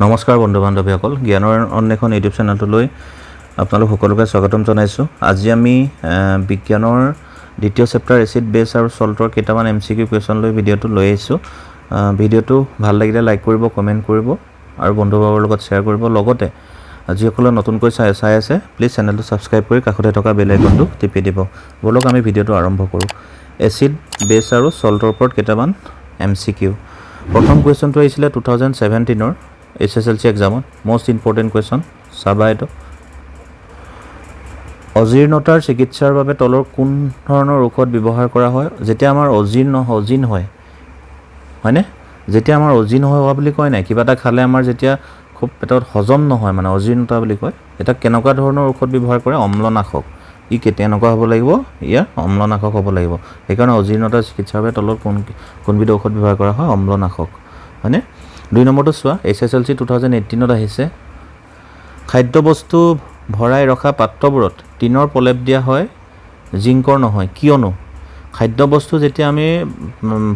নমস্কাৰ বন্ধু বান্ধৱীসকল, জ্ঞানৰ অন্বেষণ ইউটিউব চেনেলটোলৈ আপোনালোক সকলোকে স্বাগতম জনাইছোঁ। আজি আমি বিজ্ঞানৰ দ্বিতীয় চেপ্টাৰ এচিড, বেছ আৰু চল্টৰ কেইটামান এমচিকিউ কুৱেশ্যন লৈ ভিডিঅ'টো লৈ আহিছোঁ। ভিডিঅ'টো ভাল লাগিলে লাইক কৰিব, কমেণ্ট কৰিব আৰু বন্ধুবৰ্গৰ লগত শ্বেয়াৰ কৰিব। লগতে যিসকলে নতুনকৈ চাই চাই আছে, প্লিজ চেনেলটো ছাবস্ক্ৰাইব কৰি কাষতে থকা বেল আইকনটো টিপি দিব। ব'লক, আমি ভিডিঅ'টো আৰম্ভ কৰোঁ। এচিড, বেছ আৰু চল্টৰ ওপৰত কেইটামান এমচিকিউ। প্ৰথম কুৱেশ্যনটো আহিছিলে 2017ৰ এইচএছএলচি এক্সামত। মষ্ট ইম্পৰ্টেণ্ট কুৱেশ্যন, চাবা এইটো। অজীৰ্ণতাৰ চিকিৎসাৰ বাবে তলৰ কোন ধৰণৰ ঔষধ ব্যৱহাৰ কৰা হয়? যেতিয়া আমাৰ অজীৰ্ণ হয়, হয়নে? যেতিয়া আমাৰ অজীৰ্ণ হোৱা বুলি কয় নাই, কিবা এটা খালে আমাৰ যেতিয়া খুব পেটত হজম নহয়, মানে অজীৰ্ণতা বুলি কয়, এতিয়া কেনেকুৱা ধৰণৰ ঔষধ ব্যৱহাৰ কৰে? অম্লনাশক। ই কেনেকুৱা হ'ব লাগিব? ইয়াৰ অম্লনাশক হ'ব লাগিব। সেইকাৰণে অজীৰ্ণতাৰ চিকিৎসাৰ বাবে তলৰ কোনবিধ ঔষধ ব্যৱহাৰ কৰা হয়? অম্লনাশক, হয়নে? দুই নম্বৰটো চোৱা, এইচএছএলচি 2018ত আহিছে। খাদ্যবস্তু ভৰাই ৰখা পাত্ৰবোৰত টিনৰ প্ৰলেপ দিয়া হয়, জিংকৰ নহয়, কিয়নো? খাদ্যবস্তু যেতিয়া আমি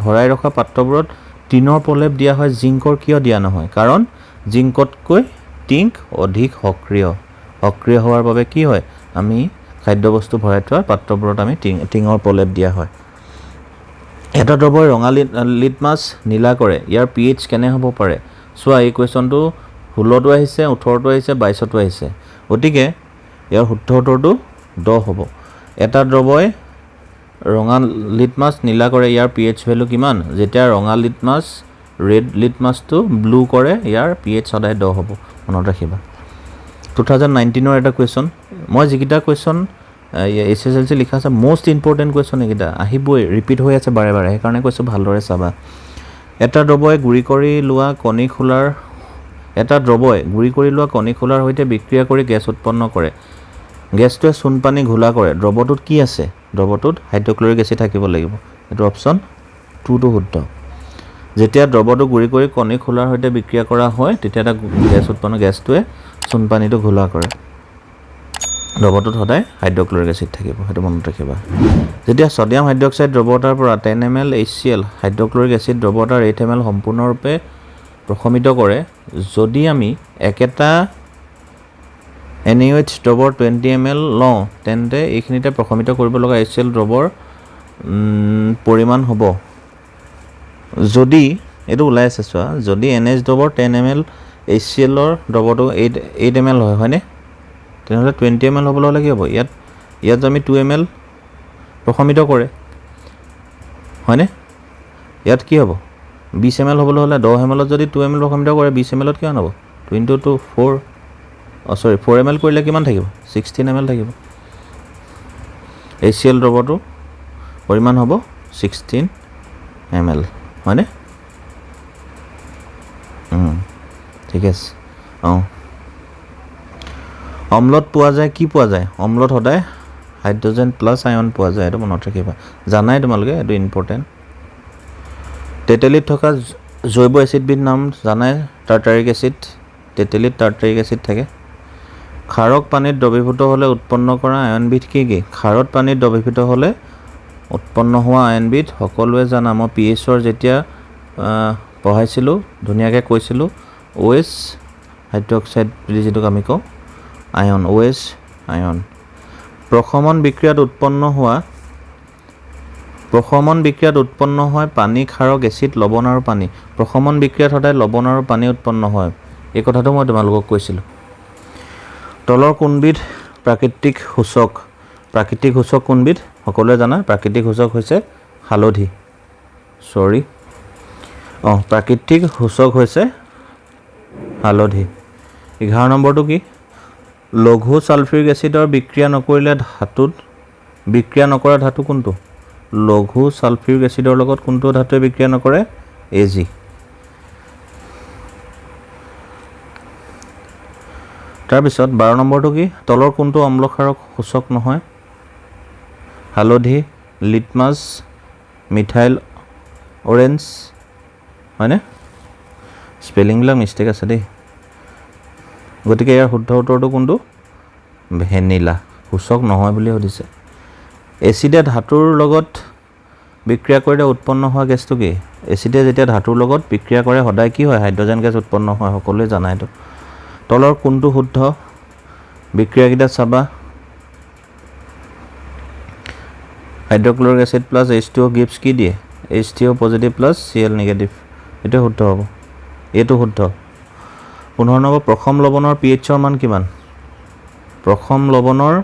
ভৰাই ৰখা পাত্ৰবোৰত টিনৰ প্ৰলেপ দিয়া হয়, জিংকৰ কিয় দিয়া নহয়? কাৰণ জিংকতকৈ টিংক অধিক সক্ৰিয়। সক্ৰিয় হোৱাৰ বাবে কি হয়, আমি খাদ্যবস্তু ভৰাই থোৱা পাত্ৰবোৰত আমি টিঙৰ প্ৰলেপ দিয়া হয়। এটা দ্ৰৱই ৰঙা লিটমাছ নীলা কৰে, ইয়াৰ পিএইচ কেনে হ'ব পাৰে? চোৱা, এই কুৱেশ্যনটো 16তো আহিছে, 18তো আহিছে, 22তো আহিছে। গতিকে ইয়াৰ শুদ্ধ উত্তৰটো 10 হ'ব। এটা দ্ৰৱই ৰঙা লিটমাছ নীলা কৰে, ইয়াৰ পিএইচ ভেলু কিমান? যেতিয়া ৰঙা লিটমাছ, ৰেড লিটমাছটো ব্লু কৰে, ইয়াৰ পিএইচ সদায় 10 হ'ব, মনত ৰাখিবা। 2019ৰ এটা কুৱেশ্যন। মই যিকেইটা কুৱেশ্যন এইচএছএলচি লিখা আছে, মষ্ট ইম্পৰ্টেণ্ট কুৱেশ্যন, এইকেইটা আহিবই, ৰিপিট হৈ আছে বাৰে বাৰে, সেইকাৰণে কৈছোঁ ভালদৰে চাবা। এটা দ্ৰৱই গুড়ি কৰি লোৱা কণী খোলাৰ সৈতে বিক্ৰিয়া কৰি গেছ উৎপন্ন কৰে। গেছটোৱে চূণপানী ঘোলা কৰে। দ্ৰৱটোত কি আছে? দ্ৰৱটোত হাইড্ৰক্লৰিক এচিড থাকিব লাগিব। এইটো অপশ্যন টুটো শুদ্ধ। যেতিয়া দ্ৰৱটো গুড়ি কৰি কণী খোলাৰ সৈতে বিক্ৰিয়া কৰা হয়, তেতিয়া এটা গেছ উৎপন্ন, গেছটোৱে চূণপানীটো ঘোলা কৰে। দ্ৰৱটোত সদায় হাইড্ৰক্লৰিক এচিড থাকিব, সেইটো মনত ৰাখিবা। যেতিয়া ছডিয়াম হাইড্ৰক্সাইড দ্ৰৱ এটাৰ পৰা 10 ml HCl, hydrochloric acid দ্ৰৱ এটাৰ 8 ml সম্পূৰ্ণৰূপে প্ৰশমিত কৰে, যদি আমি একেটা এনএইচ দ্ৰৱৰ 20 ml লওঁ, তেন্তে এইখিনিতে প্ৰশমিত কৰিব লগা এইচচিএল দ্ৰৱৰ পৰিমাণ হ'ব? যদি এইটো ওলাই আছে চোৱা, যদি এনএইচ দ্ৰৱৰ 10 ml এইচচিএলৰ দ্ৰৱটো 8 ml হয়, হয়নে? তেনেহ'লে 20 ml হ'বলৈ হ'লে কি হ'ব? ইয়াত ইয়াত আমি 2 ml প্ৰশমিত কৰে, হয়নে? ইয়াত কি হ'ব? 20 ml হ'বলৈ হ'লে 10 mলত যদি 2 ml প্ৰশমিত কৰে, 20 mলত কিমান হ'ব? 2 ইণ্টু 2 4, অঁ চৰি, 4 ml কৰিলে কিমান থাকিব? 16 ml থাকিব। এইচচিএল দ্ৰৱটো পৰিমাণ হ'ব 16 ml, হয়নে? ঠিক আছে। অঁ, অম্লত পোৱা যায়, কি পোৱা যায়? অম্লত সদায় হাইড্ৰজেন প্লাছ আয়ন পোৱা যায়, এইটো মনত ৰাখিবা। জানাই তোমালোকে, এইটো ইম্পৰ্টেণ্ট। তেতেলীত থকা জৈৱ এচিডবিধ নাম জানাই, টাৰ্টাৰিক এচিড। তেতেলীত টাৰ্টাৰিক এচিড থাকে। ক্ষাৰক পানীত দ্ৰৱীভূত হ'লে উৎপন্ন কৰা আয়নবিধ কি কি? ক্ষাৰত পানীত দ্ৰৱীভূত হ'লে উৎপন্ন হোৱা আয়নবিধ সকলোৱে জানা। মই পিএইচৰ যেতিয়া পঢ়াইছিলোঁ, ধুনীয়াকৈ কৈছিলোঁ, অ'এইচ, হাইড্ৰক্সাইড বুলি যিটোক আমি কওঁ, আয়ন, অ'এইচ আয়ন। প্ৰশমন বিক্ৰিয়াত উৎপন্ন হয় পানী, ক্ষাৰক, এচিড, লৱণ আৰু পানী। প্ৰশমন বিক্ৰিয়াত সদায় লৱণ আৰু পানী উৎপন্ন হয়, এই কথাটো মই তোমালোকক কৈছিলোঁ। তলৰ কোনবিধ প্ৰাকৃতিক সূচক? প্ৰাকৃতিক সূচক কোনবিধ? সকলোৱে জানা, প্ৰাকৃতিক সূচক হৈছে হালধি। চৰি, অঁ, প্ৰাকৃতিক সূচক হৈছে হালধি। 11 নম্বৰটো কি? লঘু ছালফিউৰিক এচিডৰ বিক্ৰিয়া নকৰিলে ধাতুত বিক্ৰিয়া নকৰা ধাতু কোনটো? লঘু ছালফিউৰিক এচিডৰ লগত কোনটো ধাতুৱে বিক্ৰিয়া নকৰে? এ জি। তাৰপিছত 12 নম্বৰটো কি? তলৰ কোনটো অম্লক্ষাৰক সূচক নহয়? হালধি, লিটমাছ, মিথাইল অৰেঞ্জ, হয়নে? স্পেলিংবিলাক মিষ্টেক আছে দেই। গতিকে ইয়াৰ শুদ্ধ উত্তৰটো কোনটো? ভেনিলা। সূচক নহয় বুলি সুধিছে। এচিডে ধাতুৰ লগত বিক্ৰিয়া কৰিলে উৎপন্ন হোৱা গেছটো কি? এচিডে যেতিয়া ধাতুৰ লগত বিক্ৰিয়া কৰে সদায় কি হয়? হাইড্ৰজেন গেছ উৎপন্ন হয়, সকলোৱে জানা এইটো। তলৰ কোনটো শুদ্ধ? বিক্ৰিয়াকেইটা চাবা। Hydrochloric acid plus H2O gives কি দিয়ে? H3O positive plus Cl negative. এইটোৱে শুদ্ধ হ'ব, এইটো শুদ্ধ। 15 নম্বৰ, প্ৰশম লৱণৰ পি এইচৰ মান কিমান? প্ৰশম লৱণৰ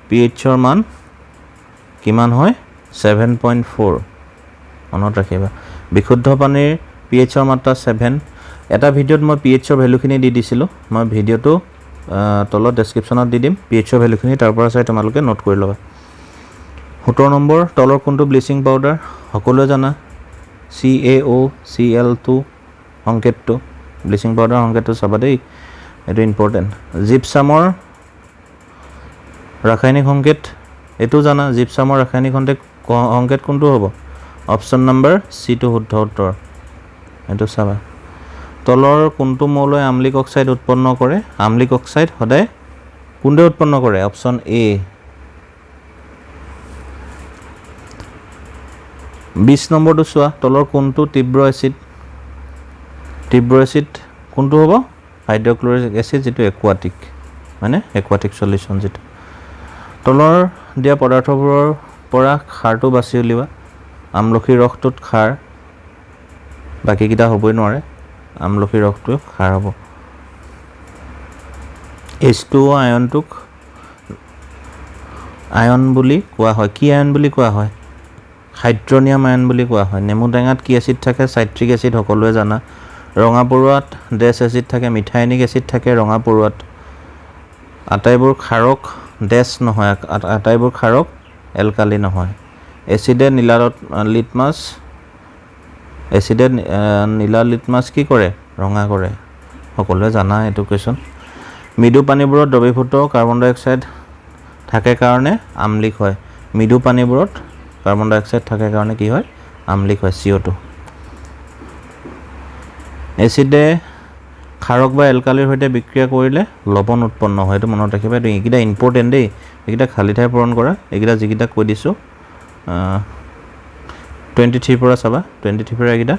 পি এইচৰ মান কিমান হয়? 7.4, মনত ৰাখিবা। বিশুদ্ধ পানীৰ পি এইচৰ মাত্ৰা 7। এটা ভিডিঅ'ত মই পি এইচৰ ভেলুখিনি দি দিছিলোঁ, মই ভিডিঅ'টো তলত ডেছক্ৰিপশ্যনত দি দিম পি এইচৰ ভেলুখিনি, তাৰ পৰা চাই তোমালোকে নোট কৰি ল'বা। 17 নম্বৰ, তলৰ কোনটো ব্লিচিং পাউডাৰ? সকলোৱে জানা, CaOCl2 সংকেতটো, ব্লিচিং পাউডাৰ সংকেতটো চাবা দেই, এইটো ইম্পৰ্টেণ্ট। জিপচামৰ ৰাসায়নিক সংকেত এইটো জানা, জিপচামৰ ৰাসায়নিক সংকেত কোনটো হ'ব? অপশ্যন নম্বৰ চিটো শুদ্ধ উত্তৰ, এইটো চাবা। তলৰ কোনটো মৌলই আম্লিক অক্সাইড উৎপন্ন কৰে? আম্লিক অক্সাইড সদায় কোনটোৱে উৎপন্ন কৰে? Option A. 20 নম্বৰটো চোৱা, তলৰ কোনটো তীব্ৰ এচিড? তীব্ৰ এচিড কোনটো হ'ব? হাইড্ৰক্লৰিক এচিড, যিটো একুৱাটিক, মানে একুৱাটিক চলিউশ্যন যিটো। তলৰ দিয়া পদাৰ্থবোৰৰ পৰা খাৰটো বাছি উলিওৱা। আমলখিৰ ৰসটোত খাৰ, বাকীকেইটা হ'বই নোৱাৰে, আমলখিৰ ৰসটো খাৰ হ'ব। H2O আয়নটোক আয়ন বুলি কোৱা হয়। কি আয়ন বুলি কোৱা হয়? হাইড্ৰনিয়াম আয়ন বুলি কোৱা হয়। নেমু টেঙাত কি এচিড থাকে? চাইট্ৰিক এচিড, সকলোৱে জানা। ৰঙা পৰুৱাত ডেছ এচিড থাকে, মিথাইনিক এচিড থাকে ৰঙা পৰুৱাত। আটাইবোৰ ক্ষাৰক ডেছ নহয়, আটাইবোৰ ক্ষাৰক এলকালি নহয়। এচিডে নীলা লিটমাছ, এচিডে নীলা লিটমাছ কি কৰে? ৰঙা কৰে, সকলোৱে জানা এইটো কুৱেশ্যন। মৃদু পানীবোৰত দ্ৰৱীভূত কাৰ্বন ডাই অক্সাইড থাকে কাৰণে আম্লিক হয়। মৃদু পানীবোৰত কাৰ্বন ডাই অক্সাইড থাকে কাৰণে কি হয়? আম্লিক হয়, CO2। এচিডে ক্ষাৰক বা এলকালিৰ সৈতে বিক্ৰিয়া কৰিলে লৱণ উৎপন্ন হয়, এইটো মনত ৰাখিবা। এইটো এইকেইটা ইম্পৰ্টেণ্ট দেই, এইকেইটা খালী ঠাই পূৰণ কৰা, এইকেইটা যিকেইটা কৈ দিছোঁ। 23ৰ পৰা চাবা, 23ৰ পৰা এইকেইটা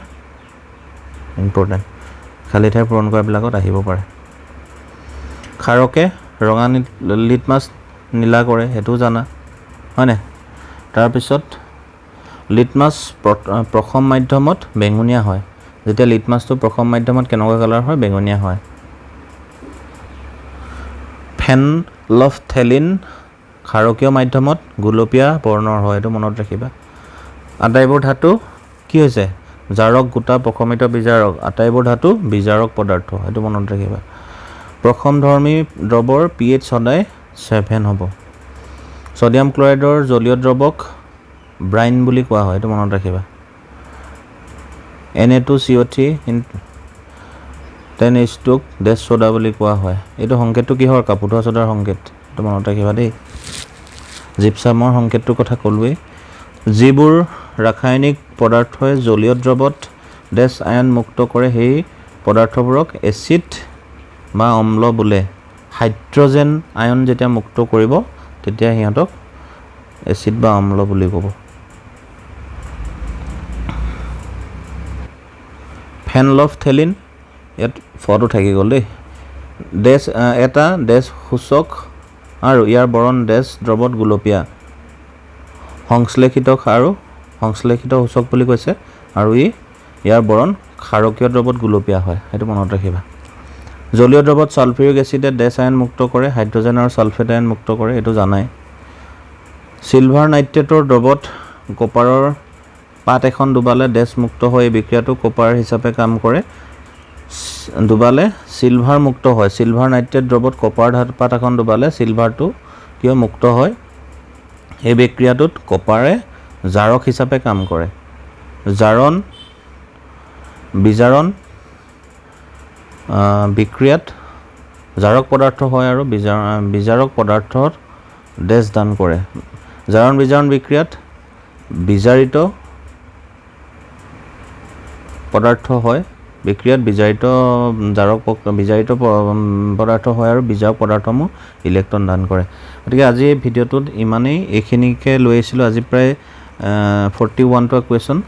ইম্পৰ্টেণ্ট, খালী ঠাই পূৰণ কৰাবিলাকত আহিব পাৰে। ক্ষাৰকে ৰঙা লিটমাছ নীলা কৰে, সেইটোও জানা হয়নে? তাৰপিছত লিটমাছ প্ৰশম মাধ্যমত বেঙুনীয়া হয়। যেতিয়া লিটমাছটো প্ৰশম মাধ্যমত কেনেকুৱা কালাৰ হয়? বেঙুনীয়া হয়। ফেনলফথেলিন ক্ষাৰকীয় মাধ্যমত গুলপীয়া বৰ্ণৰ হয়, এইটো মনত ৰাখিবা। আটাইবোৰ ধাতু কি হৈছে? জাৰক, গোটা, প্ৰশমিত, বিজাৰক, আটাইবোৰ ধাতু বিজাৰক পদাৰ্থ, সেইটো মনত ৰাখিবা। প্ৰশমধৰ্মী দ্ৰৱৰ পি এইচ সদায় 7 হ'ব। ছডিয়াম ক্লৰাইডৰ জলীয় দ্ৰৱক ব্ৰাইন বুলি কোৱা হয়, এইটো মনত ৰাখিবা। Na2CO3 in 10 H টুক ডেছ চ'ডা বুলি কোৱা হয়। এইটো সংকেতটো কিহৰ? কাপোৰ ধোৱা চ'ডাৰ সংকেত, এইটো মনত ৰাখিবা দেই। জিপচামৰ সংকেতটোৰ কথা ক'লোৱেই। যিবোৰ ৰাসায়নিক পদাৰ্থই জলীয় দ্ৰৱত ডেছ আয়ন মুক্ত কৰে সেই পদাৰ্থবোৰক এচিড বা অম্ল বোলে। হাইড্ৰজেন আয়ন যেতিয়া মুক্ত কৰিব তেতিয়া সিহঁতক এচিড বা অম্ল বুলি ক'ব। ফেনলফথেলিন, ইয়াত ফটো থাকি গ'ল দেই। ডেছ এটা ডেছ সূচক আৰু ইয়াৰ বৰণ ডেছ দ্ৰৱত গুলপীয়া। সংশ্লেষিত আৰু সংশ্লেষিত সূচক বুলি কৈছে আৰু ইয়াৰ বৰণ ক্ষাৰকীয় দ্ৰৱত গুলপীয়া হয়, সেইটো মনত ৰাখিবা। জলীয় দ্ৰৱত ছালফিউৰিক এচিডে ডেছ আয়ন মুক্ত কৰে, হাইড্ৰজেন আৰু ছালফেট আয়ন মুক্ত কৰে, এইটো জানাই। চিলভাৰ নাইট্ৰেটৰ দ্ৰৱত কপাৰৰ পাত এখন ডুবালে ডেছ মুক্ত হয়, এই বিক্ৰিয়াটো কপাৰ হিচাপে কাম কৰে। ডুবালে চিলভাৰ মুক্ত হয়। চিলভাৰ নাইট্ৰেট দ্ৰৱত কপাৰ পাত এখন ডুবালে চিলভাৰটো কিয় মুক্ত হয়? এই বিক্ৰিয়াটোত কপাৰে জাৰক হিচাপে কাম কৰে। জাৰণ বিজাৰণ বিক্ৰিয়াত জাৰক পদাৰ্থ হয় আৰু বিজাৰক পদাৰ্থত ডেছ দান কৰে। জাৰণ বিজাৰণ বিক্ৰিয়াত বিজাৰিত পদাৰ্থ হয়, বিক্ৰিয়াত বিজাৰিত জাৰক বিজাৰিত পদাৰ্থ হয় আৰু বিজাৰক পদাৰ্থসমূহ ইলেক্ট্ৰন দান কৰে। গতিকে আজি এই ভিডিঅ'টোত ইমানেই, এইখিনিকে লৈ আহিছিলোঁ। আজি প্ৰায় 41টা কুৱেশ্যন।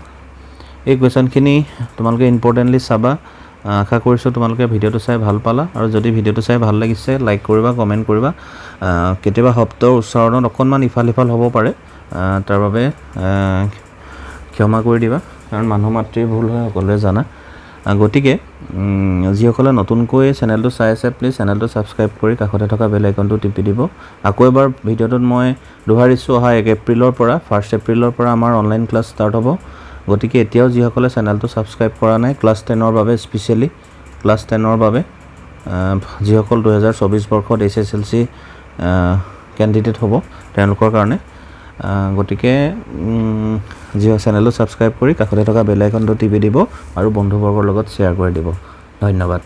এই কুৱেশ্যনখিনি তোমালোকে ইম্পৰ্টেণ্টলি চাবা। আশা কৰিছোঁ তোমালোকে ভিডিঅ'টো চাই ভাল পালা আৰু যদি ভিডিঅ'টো চাই ভাল লাগিছে, লাইক কৰিবা, কমেণ্ট কৰিবা। কেতিয়াবা শব্দৰ উচ্চাৰণত অকণমান ইফাল সিফাল হ'ব পাৰে, তাৰ বাবে ক্ষমা কৰি দিবা, কাৰণ মানুহ মাতৃৰ ভুল হয়, সকলোৱে জানা। গতিকে যিসকলে নতুনকৈ চেনেলটো চাই আছে, প্লিজ চেনেলটো ছাবস্ক্ৰাইব কৰি কাষতে থকা বেল আইকনটো টিপি দিব। আকৌ এবাৰ ভিডিঅ'টোত মই দোহাৰিছোঁ, অহা 1 এপ্ৰিলৰ পৰা, 1 এপ্ৰিলৰ পৰা আমাৰ অনলাইন ক্লাছ ষ্টাৰ্ট হ'ব। গতিকে এতিয়াও যিসকলে চেনেলটো ছাবস্ক্ৰাইব কৰা নাই, ক্লাছ 10ৰ বাবে, স্পেচিয়েলি ক্লাছ 10ৰ বাবে, যিসকল 2024 বৰ্ষত এইচএছএলচি কেণ্ডিডেট হ'ব তেওঁলোকৰ কাৰণে, গতিকে যি চেনেলটো ছাবস্ক্ৰাইব কৰি কাষতে থকা বেল আইকনটো টিপি দিব আৰু বন্ধুবৰ্গৰ লগত শ্বেয়াৰ কৰি দিব। ধন্যবাদ।